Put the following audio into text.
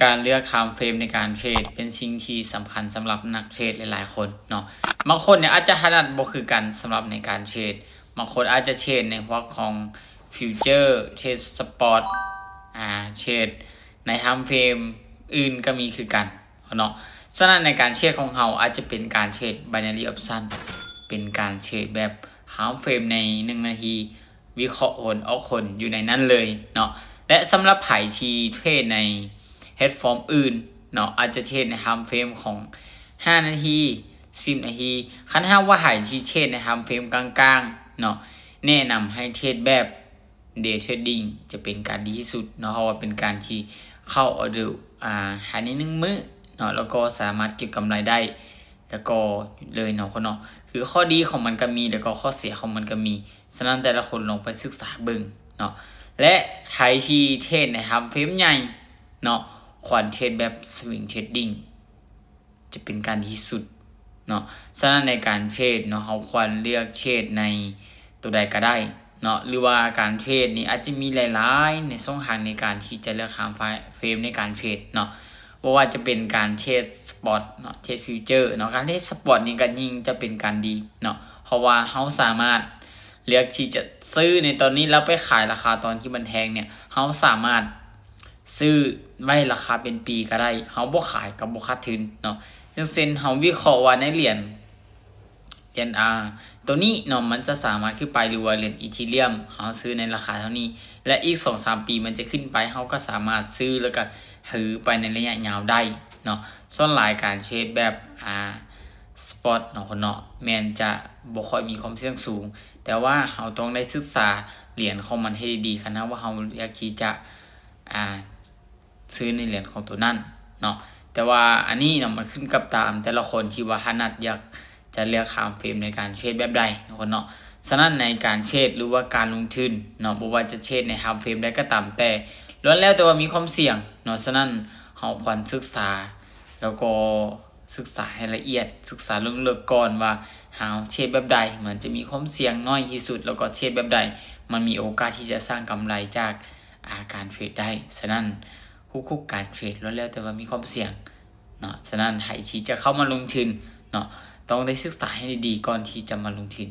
ການເລືອກ time frame ໃນການເທຣດເປັນສິ່ງທີ່ສຳຄັນສຳລັບນັກເທຣດຫຼາຍໆຄົນເນາະ. ບາງຄົນເນຍອາດຈະຖະໜັດບໍ່ຄືກັນສຳລັບໃນການເທຣດ. ບາງຄົນອາດຈະເທຣດໃນພວກຂອງ future, ເທຣດ spot, ອາ ເທຣດໃນ time frame ອື່ນກໍມີຄືກັນເນາະ. ສະນັ້ນໃນການເທຣດຂອງເຮົາອາດຈະເປັນການເທຣດ binary option, ເປັນການເທຣດແບບ time frame ໃນໜຶ່ງນາທີ ວິເຄາະຜົນອອກຜົນຢູ່ໃນນັ້ນເລີຍເນາະ. ແລະ ສຳລັບໃຜທີ່ເທຣດໃນ platform ອື່ນເນາະ, ອາດຈະເທຣດໃນ time frame ຂອງຫ້ານາທີ, ສິບນາທີ. ຄັນຫາກວ່າໃຜທີ່ເທຣດໃນ time frame ກາງໆເນາະ, ແນະນຳໃຫ້ເທຣດແບບ day trading ຈະເປັນການດີທີ່ສຸດເນາະ, ເພາະວ່າເປັນການທີ່ເຂົ້າ order ອາ ພາຍໃນໜຶ່ງມື້ເນາະ, ແລ້ວກໍສາມາດເກັບກຳໄລໄດ້ ແລ້ວກໍເລີຍເນາະ ຄົນເນາະ. ຄືຂໍ້ດີຂອງມັນກໍມີ ແລ້ວກໍຂໍ້ເສຍຂອງມັນກໍມີ. ສະນັ້ນແຕ່ລະຄົນລອງໄປສຶກສາເບິ່ງເນາະ. ແລະ ໃຜທີ່ເທຣດໃນ time frame ໃຫຍ່ເນາະ, ຄວນເທຣດແບບ swing trading ຈະເປັນການດີທີ່ສຸດເນາະ. ສະນັ້ນໃນການເທຣດເນາະ, ເຮົາຄວນເລືອກເທຣດໃນໂຕໃດກໍໄດ້ເນາະ, ຫຼືວ່າການເທຣດນີ້ອາດຈະມີຫຼາຍໆໃນຊ່ອງທາງໃນການທີ່ຈະເລືອກ time frame ໃນການເທຣດເນາະ. ບໍ່ວ່າຈະເປັນການເທຣດ spot ເນາະ, ເທຣດ future ເນາະ. ການເທຣດ spot ນີ້ກໍຍິ່ງຈະເປັນການດີເນາະ, ເພາະວ່າເຮົາສາມາດເລືອກທີ່ຈະຊື້ໃນຕອນນີ້ ແລ້ວໄປຂາຍລາຄາຕອນທີ່ມັນແພງເນຍ, ເຮົາສາມາດຊື້ໄວ້ລາຄາເປັນປີກໍໄດ້, ເຮົາບໍ່ຂາຍກໍບໍ່ຂາດທຶນເນາະ. ຢ່າງເຊັ່ນ ເຮົາວິເຄາະວ່າໃນຫຼຽນ ຫຼຽນ ອາ ໂຕນີ້ເນາະ ມັນຈະສາມາດຂຶ້ນໄປ ຫຼືວ່າຫຼຽນ Ethereum ເຮົາຊື້ໃນລາຄາເທົ່ານີ້ ແລະ ອີກສອງສາມປີມັນຈະຂຶ້ນໄປ, ເຮົາກໍສາມາດຊື້ ແລ້ວກໍຖືໄປໃນໄລຍະຍາວໄດ້ເນາະ. ສ່ວນຫຼາຍການເທຣດແບບ ອາ spot ເນາະ ຄົນເນາະ ແມ່ນຈະບໍ່ຄ່ອຍມີຄວາມສ່ຽງສູງ, ແຕ່ວ່າເຮົາຕ້ອງໄດ້ສຶກສາຫຼຽນຂອງມັນໃຫ້ດີໆ ຄັນຫາກວ່າເຮົາຢາກທີ່ຈະ ອາ ຊື້ໃນຫຼຽນຂອງໂຕນັ້ນເນາະ. ແຕ່ວ່າອັນນີ້ເນາະ ມັນຂຶ້ນກັບຕາມແຕ່ລະຄົນທີ່ວ່າຖະໜັດຢາກຈະເລືອກ time frame ໃນການເທຣດແບບໃດເນາະ ຄົນເນາະ. ສະນັ້ນໃນການເທຣດ ຫຼືວ່າການລົງທຶນເນາະ, ບໍ່ວ່າຈະເທຣດໃນ time frame ໃດກໍຕາມແຕ່ ລ້ວນແລ້ວແຕ່ວ່າມີຄວາມສ່ຽງເນາະ. ສະນັ້ນເຮົາຄວນສຶກສາ ແລ້ວກໍສຶກສາໃຫ້ລະອຽດ, ສຶກສາເລິກເລິກກ່ອນວ່າເຮົາເທຣດແບບໃດ ມັນຈະມີຄວາມສ່ຽງໜ້ອຍທີ່ສຸດ, ແລ້ວກໍເທຣດແບບໃດມັນມີໂອກາດທີ່ຈະສ້າງກຳໄລຈາກ ອາ ການເທຣດໄດ້. ສະນັ້ນທຸກໆການເທຣດລ້ວນແລ້ວແຕ່ວ່າມີຄວາມສ່ຽງເນາະ. ສະນັ້ນໃຜທີ່ຈະເຂົ້າມາລົງທຶນເນາະ ຕ້ອງໄດ້ສຶກສາໃຫ້ດີໆກ່ອນທີ່ຈະມາລົງທຶນ